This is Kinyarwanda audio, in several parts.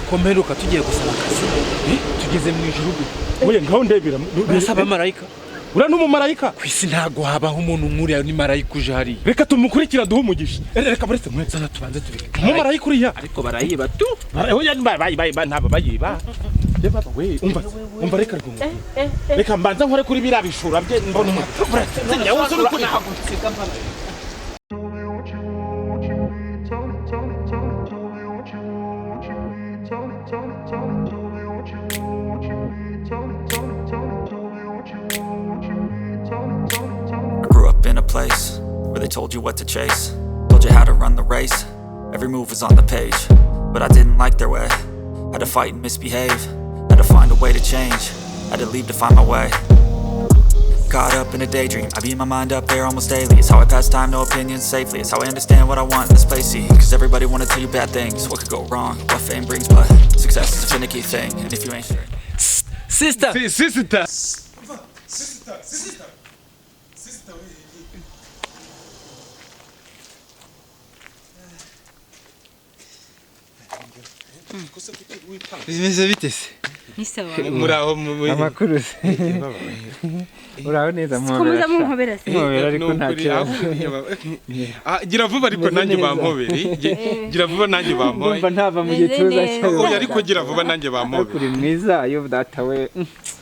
Ko mperuka tugiye gusaba akazi, tugeze mu ijuru gute? Oya, ngaho ndebera. Urasaba marayika? Uriya ni umumarayika. Ku isi ntabwo habaho umuntu nk'uriya, ni marayika uje hariya. Reka tumukurikira duhe umugisha. Reka buretse nkwereke. Zana tubanze tubike. Umumarayika uriya. Ariko barayiba tu. Oya, ntabwo bayiba. Ye baba we, umva umva, reka reka reka mbanza nkore kuri biriya bishura bye, mbona umuntu njyewe uzi uri kuri. Tell me what you want, what you need. Tell me, tell me, tell me, tell me what you want, what you need. Tell me, tell me, tell me, tell me what you want, what you need. Tell me, tell me, tell me, tell me what you want, what you need. Tell me, tell me, tell me. I grew up in a place where they told you what to chase, told you how to run the race. Every move was on the page, but I didn't like their way. Had to fight and misbehave, had to find a way to change, had to leave to find my way. Caught up in a daydream, I beat my mind up there almost daily. It's how I pass time, no opinions safely. It's how I understand what I want in this place. See, 'cause everybody wanna tell you bad things, what could go wrong, what fame brings, but success is a finicky thing, and if you ain't sure. Sister. Sister. Sister, sister, sister, we. Bimeze bite se? Ni sawa. Muraho mu Amakuru se? Uraho neza? Komeza mumpobera se. Mumpobera, ariko nta kibazo. Ah, gira vuba ariko. Meze Nanjye neza. bampobere. Gira vuba nanjye bampoye. Ndumva ntava mu Meze gituza neza. cyawe. Oya, ariko gira vuba nanjye Ariko bampobere. uri mwiza yo data we.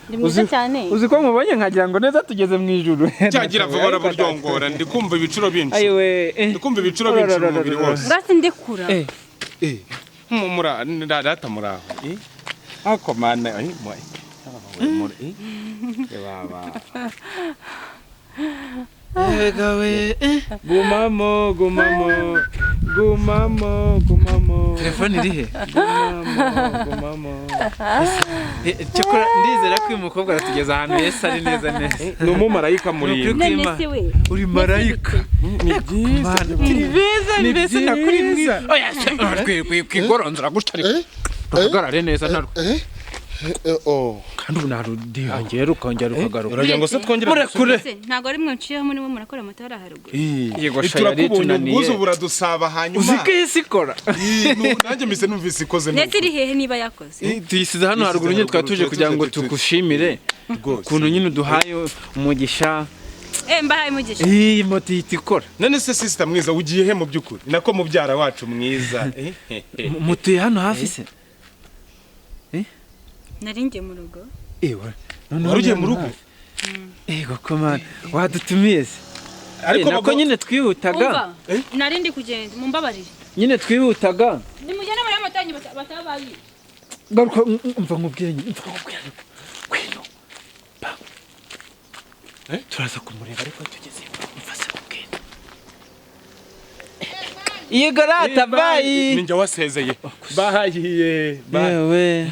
Ndi mwiza cyane. Uzi ko mubonye nkagira ngo neza tugeze mu ijuru. Cya gira vuba, uraburyongora, ndi kumva ibicuro binshi. Ayiwe. Ndi kumva ibicuro binshi mu mubiri wose. Ngasi ndekura. Mura data, muraho. Ako mana, muri baba. Ega we. Gumamo, gumamo, gumamo, gumamo. Telefone iri he? Gumamo, gumamo. Cyakora ndizera ko uyu mukobwa aratugeza ahantu Yesu ari neza neza. Ni umumarayika muri. Ni ukuri. None se we. Uri marayika. Ni byiza. Turi beza Ni mbese nakuri byiza. mwiza. Oya se, twigoronzora gutya, ariko duhagarare neza narwo. Kandi ubu narudihangera ukongera ukagaruka. Uragira ngo se twongere? Murekure. Se, ntabwo ari mwe nciyeho, murimo murakora amatara haruguru. Yego sha, yari Turakubonye. tunaniye. Ubwuzu buradusaba hanyuma. Uzi ko iyi si ikora. Nanjye mise numvise ikoze. Ndetse iri hehe niba yakoze? Tuyisize hano haruguru nyine, twari tuje kugira ngo tugushimire Rwose. ukuntu nyine uduhaye umugisha. Eh, mbahaye umugisha. Iyi moto ihita ikora. None se sister mwiza, ugiye he mu by'ukuri? Nako mubyara wacu mwiza. Mutuye hano hafi se? Nari ngiye mu rugo. Ewe, noneho Wari ugiye ni mu rugo? hano hafi. Ego komana, wadutumiye se? Ariko Nako nyine twihutaga. Umva, nari ndi kugenda, mumbabarire. Nyine twihutaga. Nimugende muri moto yanyu batabaye. Garuka, umva nkubwire nyine, umva nkubwire, ariko ngwino ba. Turaza kumureba ariko tugeze, umva se nkubwire. Yego rata, bye. Ninjye wasezeye, bahayiye. Yewe,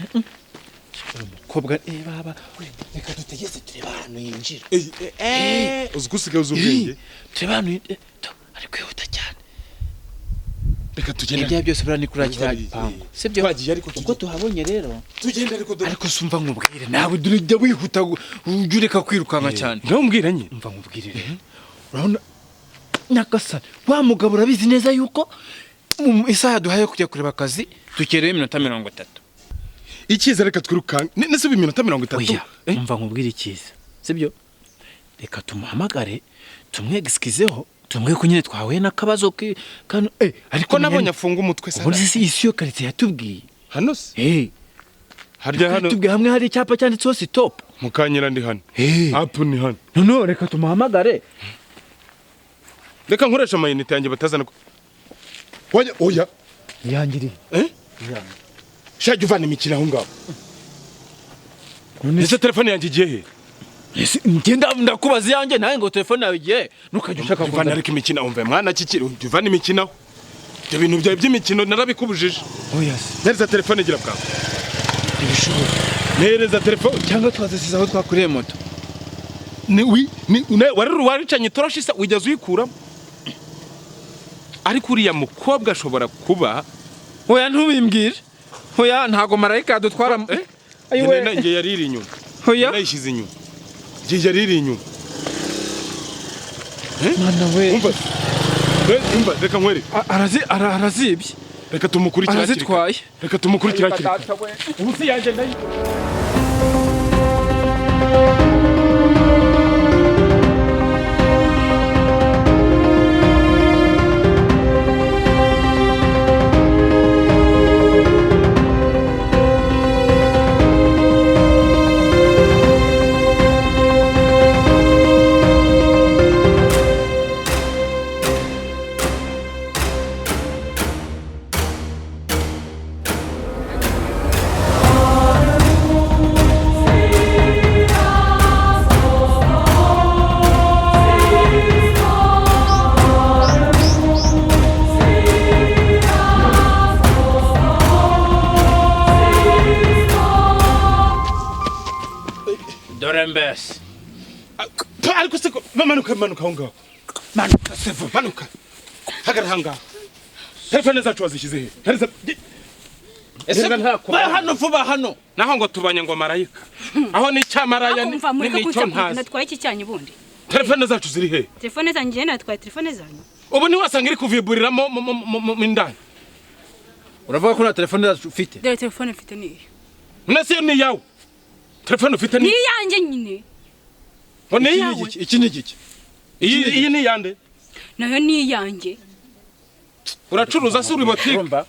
umukobwa, baba we, reka dutegeze turebe ahantu yinjira. Uzi ko usigaye uzi ubwenge. Turebe ahantu ari kwihuta cyane. Reka tugende. Ibya byose buriya ni kuri kiriya gipangu, sibyo? Twagiye ariko. Ubwo tuhabonye rero. Tugende ariko dore. Ariko sumva nkubwire nawe, dore ujya wihuta, ujya ureka kwirukanka cyane. Ntumbwira nyine. Umva nkubwire rero, urabona nyagasani wa mugabo, urabizi neza yuko mu isaha yaduhaye yo kujya kureba akazi dukerewe iminota 30. Icyiza, reka twirukanke. Nese ubu iminota 30? Oya, umva nkubwire icyiza, sibyo? Reka tumuhamagare tumwegisikizeho, tumubwire ko nyine twahuye n'akabazo kano, ariko Ko nabonye afunga umutwe se? Ubundi si isi yo karitsiye yatubwiye? Hano se? Harya hano? Yatubwiye hamwe hari icyapa cyanditseho stop. Mukanyira ndi hano. Apu ni hano. Noneho reka tumuhamagare. Reka nkoresha amayinite yanjye batazana oya, oya. Yangiriye. Shajya uvana imikino aho ngaho. None Ese telefone yanjye igiye he? Ese ngenda ndakubaza iyanjye nawe ngo telefone yawe igiye, ntukajya ushaka Uvana kuzana. ariko imikino, umve mwana kikiri, uvana imikino aho. Ibyo bintu byawe by'imikino narabikubujije. Oya se. Nereza telefone, gira bwawe. Ntibishoboka. Nereza telefone. Cyangwa twazisize aho twakuriye moto. Ni wi ni ne wari waricanye itoroshi se, wigeze uyikuramo? Ariko uriya mukobwa ashobora kuba Oya, ntubimbwire, oya, ntago marayika yadutwara. Ayiwe. Njye yari iri inyuma. Oya. Nayishyize inyuma, njye yari iri inyuma. Mwana we. Umva, umva, reka nkwereke. Arazibye. Reka tumukurikire hakiri kare. Arazitwaye. Reka tumukurikire hakiri kare. Ubu si yanjye ndayi. Dore mbese. Ariko se manuka, manuka aho ngaho. Manuka sevo, manuka. Hagarara aho ngaho. Telefone zacu wazishyize he? Hereza. Ese ntako. ba hano vuba hano. Naho ngo tubanye ngo marayika. Aho ni cyamaraya ni Akumva mureke nicyo kunsakuza, ntazi. natwaye iki cyanyu bundi? Telefone zacu ziri he? Telefone zanjye, njye natwaye telefone zanyu. Ubu ntiwasanga iri kuviburiramo mu indani. Uravuga ko nta telefone zacu ufite? Dore telefone mfite niyo. None se iyo ni iyawe? Telefone ufite Ni ni iyanjye nyine. Ngo ni Iki ni iyawe? igiki? Iki ni igiki? Iyi ni iyande? Nayo ni iyanjye. Uracuruza se uri botike? Urumva?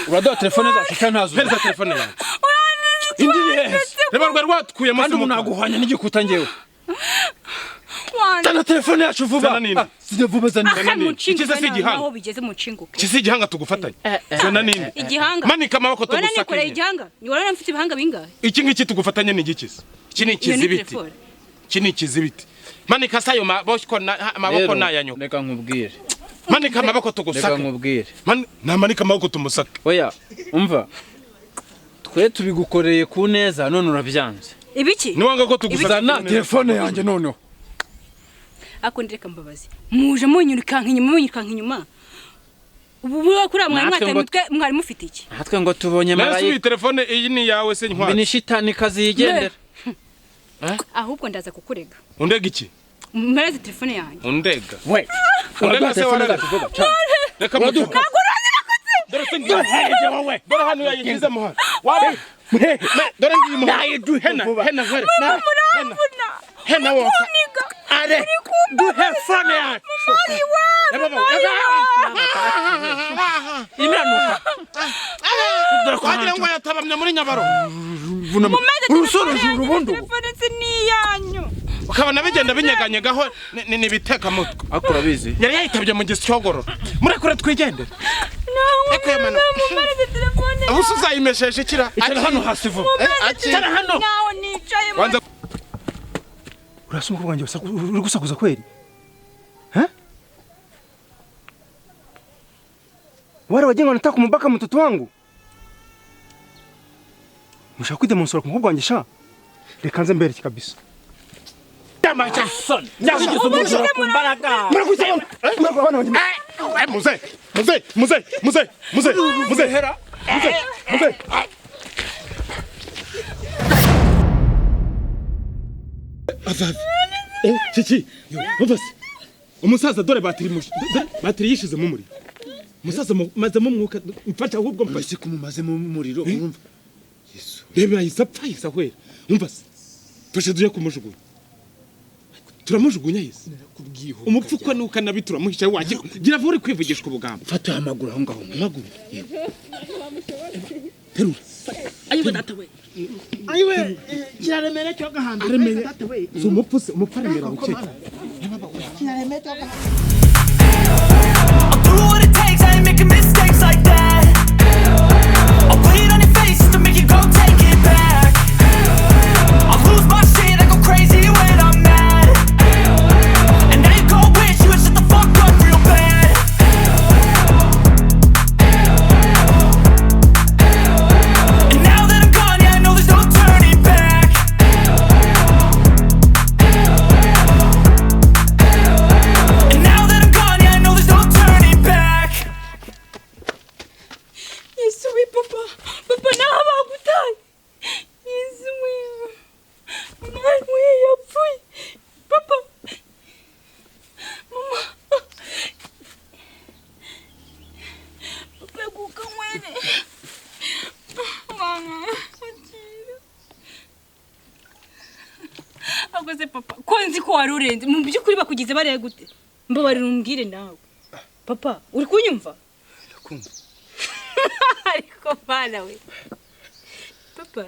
Uraduha telefone zacu cyangwa ntazo? Hereza telefone yawe. Indi iri hehe? Reba rwari rwatuyemo. Kandi ubu naguhwanya n'igikuta njyewe. Wanjye. Zana telefone yacu vuba. Zana nini? Ah, zijya vuba, zana nini. Aha nini? munshinguke. Ikize si igihanga. Naho bigeze munshinguke. Kisi igihanga tugufatanye. Zana nini? Igihanga. Manika amaboko Urabona nikoreye tugusake. igihanga? Urabona mfite ibihanga bingahe? Iki ngiki tugufatanye ni igiki se? Iki ni Iyo ni ikizibiti. telefone. Iki ni ikizibiti. Manika se ayo maboko na amaboko Rero, nayanyuka. reka nkubwire. Manika amaboko Reka tugusake. nkubwire. Namanika amaboko tumusake. Oya, umva. Twe tubigukoreye ku neza none urabyanze. Ibiki? Niwanga ko tugusaka. Zana telefone yanjye noneho. Ako ndireka mbabazi. Muje munyirukanka inyuma, munyirukanka inyuma. Ubu buriya kuriya mwari Natwe mwataye ngo- umutwe, mwari mufite iki? Natwe ngo tubonye Nasi iyi marayika. telefone iyi ni iyawe se Mbi ntwari? ni shitani kazi yigendera. Ahubwo ndaza kukurega. Undega iki? Mpereze telefone yanjye. Undega. We. Undega Uraduha se telefone warareze. zacu vuba. Cyane. Reka mutuka. Dore se ngiye. Wowe. Dore hano yayishyizemo hano. Wabe. Dore ngiyi mu. Hena, hena nkore. Hena. Hena woka. Are. Duhe phone yacu. Imiranuka. Wagira ngo yatabamye muri Nyabaro. Vunama. Urusoro urubundi. Telefone si ni iyanyu. Ukabona bigenda binyeganyegaho ni ibitekamutwe. Ariko urabizi. Yari yayitabye mu gisyogororo. Murekure twigendere. Reka iyo mano. Mumpereze telefone. Ubu se uzayimeshesha ikira? Icara hano hasi vuba. Icara hano. Naho nicaye mu Wanza Urasa umukobwa wanjye uri gusakuza kweli? Eh? Wale wajinga wanataka kumubaka mtoto wangu? Mushaka kwidemonsora ku mukobwa wanjye sha? Reka nze mbereke kabisa. Murakuze abana banjye. Muze, muze, muze, muze, muze, muze, muze, muze. Ava, Kiki, umva se. Umusaza dore batiri batiri yishizemo umuriro. Umusaza mazemo umwuka, mfasha ahubwo mfasha. Ese kumumazemo umuriro urumva. Reba yahise apfa, yahise ahwera. Umva se. Mfasha tujye kumujugunya. Turamujugunya yese. Umupfuko nuka nabi turamuhisha wagira. Gira vuba uri kwivugishwa ubugambo. Fata amaguru aho ngaho. Amaguru. Terura. Ayiwe data we. Ayiwe kiraremera cyo gahanda. Aremeye. Si umupfu se, umupfu aremera buke. Kiraremera cyo gahanda. I'll do what it takes, I ain't making mistakes like that. I'll put it on your face to make you go take it back. I'll lose my shit, I go crazy when I'm mad. And now you go wish you would shut the fuck up real bad. And now that I'm gone, yeah, I know there's no turning back. And now Ko nzi ko wari urenze mu by'ukuri bakugize bariya gute? Mbabarira umbwire nawe. Papa, uri kunyumva? Ndakumva. Ariko bana we. Papa,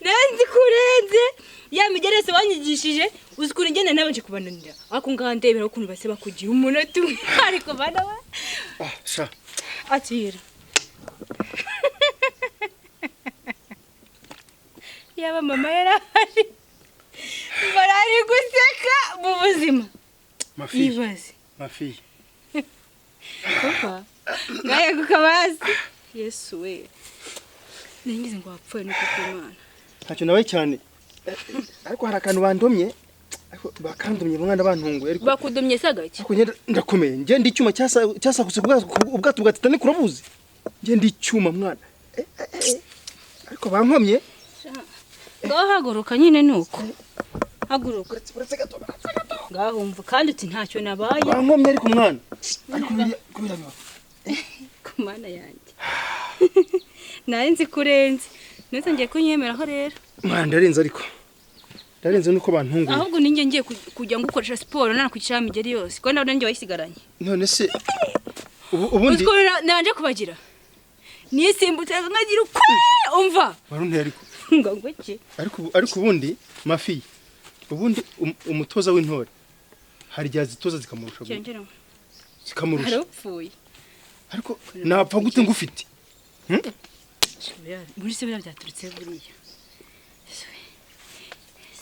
nanzi kurenze ya migerese wanyigishije uzi kuri ngene nabanje kubananira. Ako ngaha ndebera ukuntu base bakugira umunota umwe. Ariko bana we. Ah, sha. Akira. Yaba mama yarahari. Barari guseka mu buzima. Mafi. Ibaze. Mafi. Papa, ngaye kukabazi. Yesu we. Ningize ngo wapfuye no kukwimana. Ntacyo nabaye cyane. Ariko hari akantu bandomye. Ariko bakandomye mwana bantunguye ariko bakudomye sagaki. Ariko njye ndakomeye. Njye ndi icyuma cyasakutse ubwato bwa Titanic urabuzi. Njye ndi icyuma mwana. Ariko bankomye. Ngaho haguruka nyine nuko. Haguruka. Uretse gato. Ngaho umva kandi uti ntacyo nabaye. Bankomye ariko mwana. Ariko biriya biba. Ku mana yanjye. Nari nzi kurenze. Nese ngiye kunyemeraho rero. Mwana ndarenze ariko. Ndarenze nuko bantunguye. Ahubwo ninjye ngiye kujya ngukoresha siporo nanakucisha imigeri yose. Ko nawe nanjye wayisigaranye. None se ubundi uziko nanje kubagira. Nisimbutse nkagira ukwe umva. Warunteye ariko. Ngo ngwiki. Ariko ubundi mafi. Ubundi umutoza w'intore. Hari gihe azitoza zikamurusha. Zikamurusha. Harupfuye. Ariko napfa gute ngufite? Muri se bira byaturutse buriya.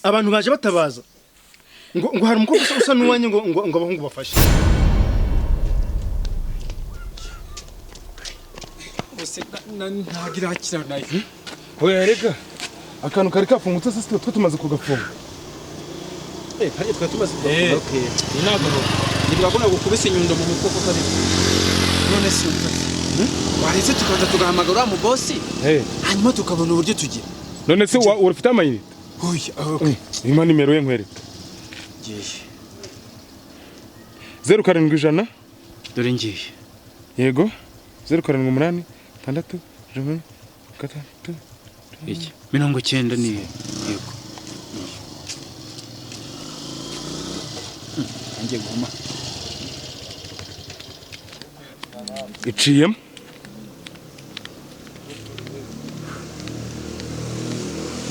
Abantu baje batabaza. Ngo hari umukobwa usa n'uwanye ngo abahungu bafashe. Bose ntagira akira nayo. Oya rega. Akantu kari kafungutse se twe tumaze kugafunga. Hari twe tumaze kugafunga. Okay. Ninago. Nibwakona gukubise inyundo mu mutwe koko ari. None se waretse tukaza tugahamagara mu bosi hanyuma tukabona uburyo tugira. None se ufite amayinite? Oya, okay. Ima nimero ye nkwereka. Ngiye. 0 7 100. Dore ngiye. Yego. 0 7 8 6 1 3 iki 90 ni yego. Ngiye guhuma. Iciyemo.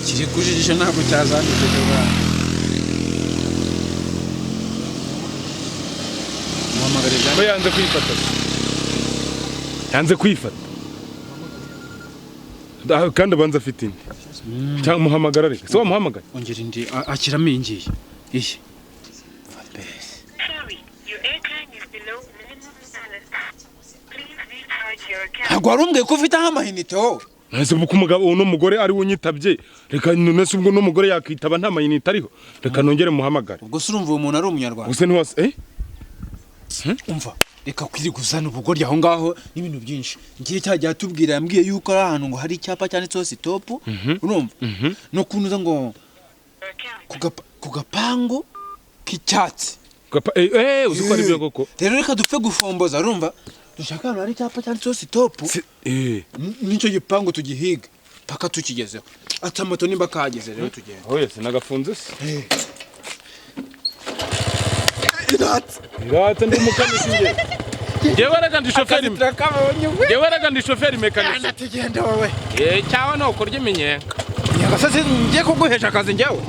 Kiri kujijisha ntabwo cyazanditse cyangwa. Muhamagare ko yanze kwifata. Yanze kwifata. Kandi abanza afite indi. Cyangwa muhamagara reka. Se wamuhamagara? Ongera indi akiramo ingiye. Iyi. Ntabwo warumbwiye ko ufite amayinite wowe. Nese ubu umugabo uno mugore ari unyitabye reka none se ubwo no mugore yakitaba nta mayinite ariho reka nongere muhamagare. Ubwo se urumva uwo muntu ari umunyarwanda? Ubuse ntiwase Umva reka kwiriguzana ubugoryi aho ngaho n'ibintu byinshi. Ngiye cyajya atubwira yambwiye yuko ari ahantu ngo hari icyapa cyanditseho stop urumva no kunuza ngo ku gapangu k'icyatsi. Uzi ko ari byo koko. Rero reka dupfe gufomboza urumva dushaka ahantu hari icyapa cyanditseho stop nicyo gipangu tugihiga paka tukigezeho. Ata moto nimba kahageze rero tugenda. Oya sinagafunze se. Iratse ndi umukanishi nge. Ngewe reka ndi shoferi. Ngewe reka ndi shoferi mekanisi. Tugenda wowe. Cyawa no kurya iminyenga. Nyagasasi ngiye kuguhesha akazi ngewe.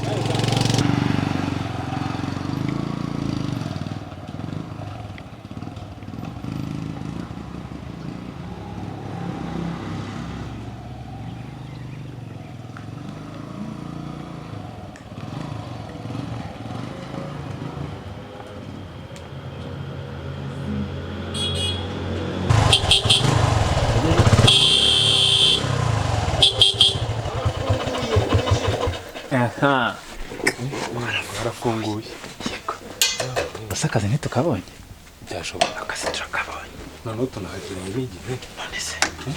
Aha. Barafunguye. Yego. Basa akazi ntitukabonye. Byashoboka. Akazi turakabonye. Noneho tunahagereye n'igihe. None se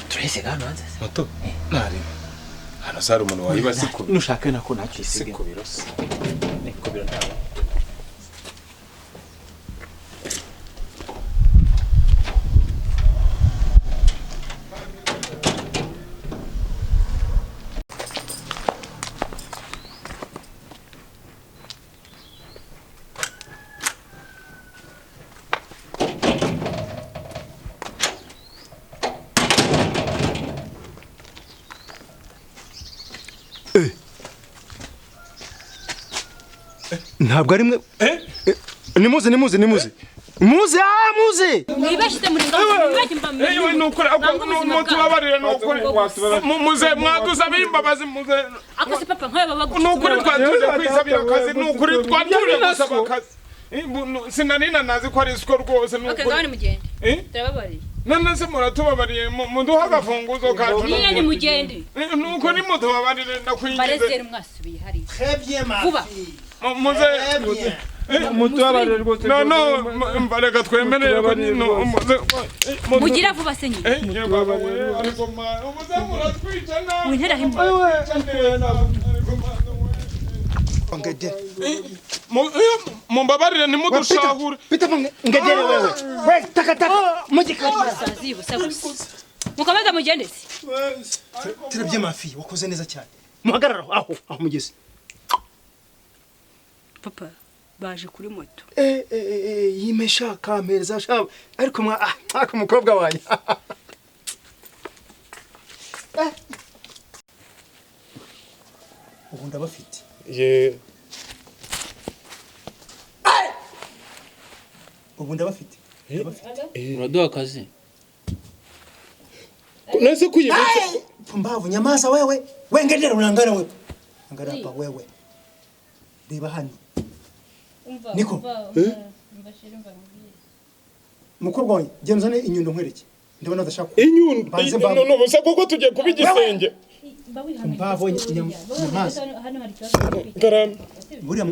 turayisiga hano hanze se? Moto ntarebe. Hano se hari umuntu wayiba si ku. Nushaka nako ntacyo Si ku biro se. Ni ku biro ntawe. Ntabwo ari mwe. Nimuze nimuze nimuze. Muze muze. Mwibashyize muri ngabo mba. Ewe nukuri mutubabarire nukuri. Muze mwadusaba imbabazi muze. Ako se papa nkayo baba gusa. Nukuri twatuje kwisabira akazi nukuri twatuje gusaba akazi. Sinari nanazi ko ari isiko rwose nukuri. Okay, ngaho nimugende. Turababariye. None se muratubabariye muduha agafunguzo kacu. Niyo nimugende. Nuko nimutubabarire ndakwinginze. Barezere mwasubiye hariya. Vuba. Muze mutubabarire rwose. No no mbareka twemerere ko no muze mugira vuba se nyine. Ariko muze muratwica nabi. Wintera himba. Mumbabarire ntimudushahure. Pita ngegere wewe. We takataka mugikari. Sazi busa gusa. Mukomeza mugende se. Turabye mafi wakoze neza cyane. Muhagarara aho aho mugeze. Papa baje kuri moto. Yimesha kampereza sha ariko mwa ariko umukobwa wanjye. Ubu ndabafite. Ye. Ubu ndabafite. Uraduha akazi. Nese kuyibitsa. Pumbavu nyamaza wewe. Wengendera unangana wewe. Angana hapa wewe. Reba hano. Niko. Mukobwa wanjye genzane inyundo nkwereke. Ndabona adashaka. Inyundo. No no busa koko tugiye kuba igisenge. Mbavu nyamaza. Garam. Buriya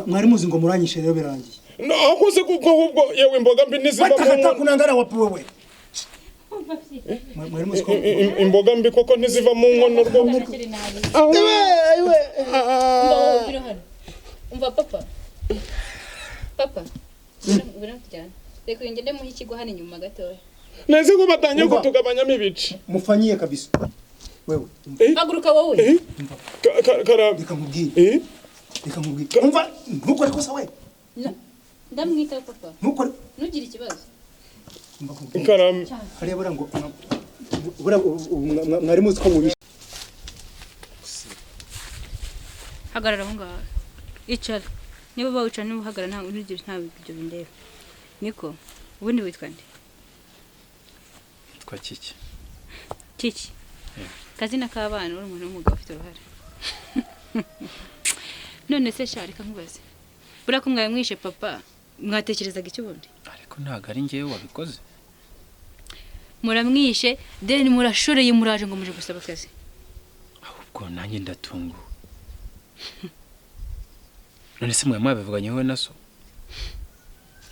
mwari muzi ngo muranyishe rero birangiye. No aho se kuko ahubwo yewe imboga mbi niziva mu nkono. Kunangana wapi wewe? Mwari muzi ko imboga mbi koko ntiziva mu nkono rwo. Iwe iwe. Umva papa. Papa. Ngwino tujyane. Reka ngende muhe ikigo hano inyuma gatoya. Neze ko batangiye kutugabanyamo ibice. Mufanyie kabisa. Wewe. Haguruka wowe. Karab. Reka nkubwire. Reka nkubwire. Umva ntukore kosa we. Ndamwita papa. Ntukore. Ntugire ikibazo. Umva nkubwire. Karab. Hariya bura ngo bura mwari muzi ko mubishe. Hagarara aho ngaho. Icara. Niba bawicara niba uhagarara nta ntugire nta ibyo bindeba. Niko ubundi witwa nde? Nitwa Kiki. Kiki. Kazina k'abana uri umuntu w'umugabo ufite uruhare. None se sha reka nkubaze. Buriya ko mwaye mwishe papa mwatekerezaga iki ubundi? Ariko ntago ari njyewe wabikoze. Muramwishe then murashoreye muraje ngo muje gusaba akazi. Ahubwo nanjye ndatunguwe. None se mwe mwabivuganye wowe na so?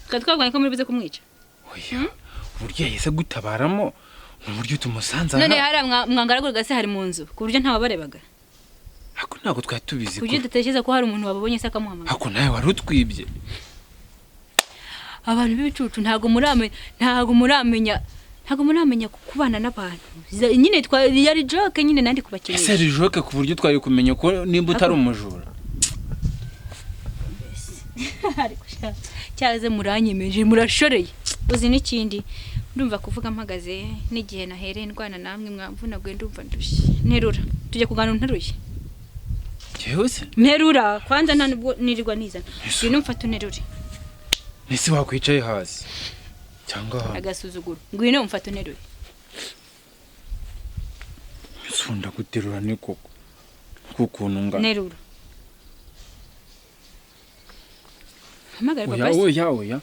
Twabwanye ko muri bize kumwica. Oya, uburyo yahise gutabaramo uburyo tumusanza. None hari mwangaraguraga se hari mu nzu ku buryo ntawabarebaga. Ako ntago twari tubizi ko. Kuburyo dutekereza ko hari umuntu wababonye se akamuhamagara. Ako nawe wari utwibye. Abantu b'ibicucu ntago muramenya kubana n'abantu. Nyine yari joke nyine nandi kubakinira. Ese ari joke ku buryo twari kumenya ko nimba utari umujura. Ariko cyaze muranyemeje murashoreye. Uzi n'ikindi ndumva kuvuga mpagaze n'igihe nahereye ndwana namwe mwamvunaguye ndumva ndushye. Nterura tujye kuganira nteruye. Jewe se? Nterura kwanza nta nubwo nirirwa nizana. Ngwino mfate unterure. Nese wakwicaye hasi cyangwa agasuzuguro. Ngwino mfate unterure. Sunda guterura ni koko. Kukuntu ngana. Nterura. Hamagara papa. Oya oya.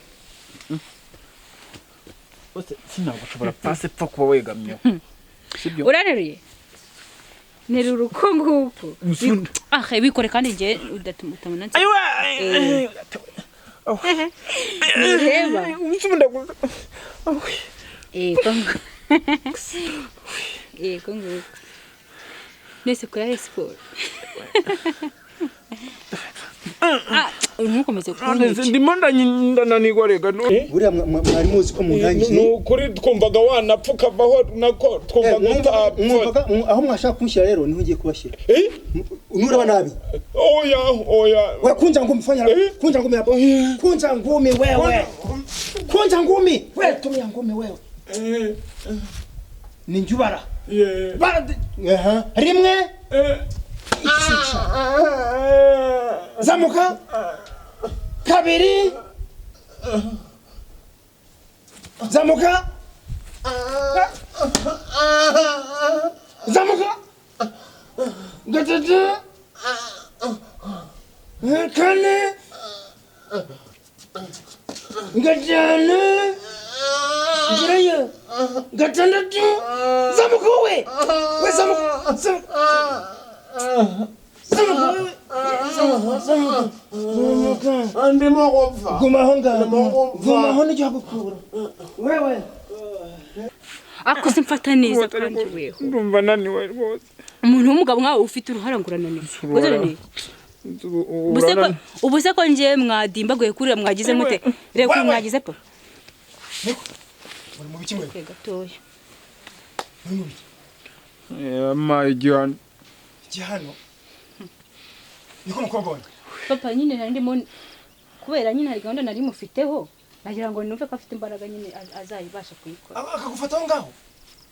Ose sinagushobora pase pfa kuba wegamyeho. Sibyo? Uraneruye? Nerura uko nguko. Ah, bikore kandi nje udatuma utamuna. Ayiwa. Nireba. Usunda. Ko nguko. Nese kora siporo. Ah, ntukomeze kunyica. Ndimo ndananirwa rega. Buriya mwari muzi ko munganyije. Nukuri twumvaga wanapfa ukavaho nako twumvaga utapfa. Aho mwashaka kunshyira rero niho ngiye kubashyira. Nuraba nabi. Oya oya. We kunja ngumi fanya. Kunja ngumi hapo. Kunja ngumi wewe. Kunja ngumi. We tumia ngumi wewe. Ni njubara. Rimwe. Zamuka. Kabiri. Zamuka. Zamuka. Gatatu. Kane. Gatanu. Gerayo. Gatandatu. Zamuka wowe. We zamuka. Zamuka. Zamuka wowe. Zamuka. Zamuka. Zamuka. Ndimo gupfa. Gumaho ngaho. Gumaho nijya gukura. Wewe. Akoze mfata neza kandi weho. Ndumva naniwe rwose. Umuntu w'umugabo nkawe ufite uruhara ngo urananiwe. Urananiwe. Ubu se ko ngiye mwadimbaguye kurira mwagize mute? Reba ko mwagize po. Niko. Muri mu biki mwe? Gatoya. Muri mu biki? Ma igihano. Igihano. Niko mukobwa wanjye. Papa nyine nari ndimo kubera nyine hari gahunda nari mufiteho. Nagira ngo numve ko afite imbaraga nyine azayibasha kuyikora. Akagufata aho ngaho?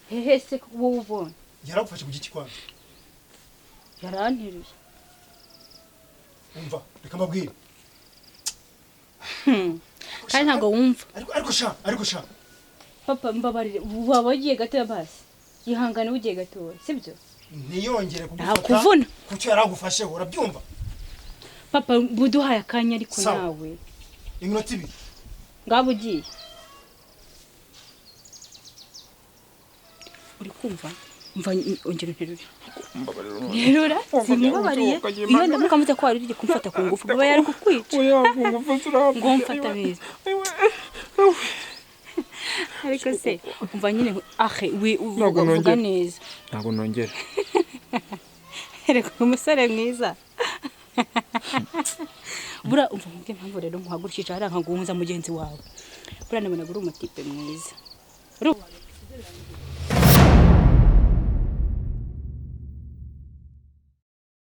Hehe se wowe ubona. Yaragufashe ku giki kwanza? Yaranteruye. Umva, reka mbabwire. Kandi ntabwo wumva. Ariko sha. Papa mbabarire, waba ugiye gatoya basi. Ihangane ugiye gatoya, sibyo? Ntiyongere kugufata. Ntakuvuna. Kucyo yaragufashe, urabyumva? Papa buduhaye akanya ariko nawe. Iminota ibiri. Ngabo ugiye. Uri kumva? Umva ongera unterure. Nterura, simubabariye. Iyo ndamuka mute ko wari uri kumfata ku ngufu, baba yari kukwica. Oya, ku ngufu zurapfa. Ngo mfata neza. Ariko se, umva nyine ahe we uvuga neza. Ntabwo nongera. Reka umusore mwiza. Bura umva nkubwe impamvu rero nkuhagurukije hariya nkaguhuza mugenzi wawe. Bura nabonaga uri umutipe mwiza.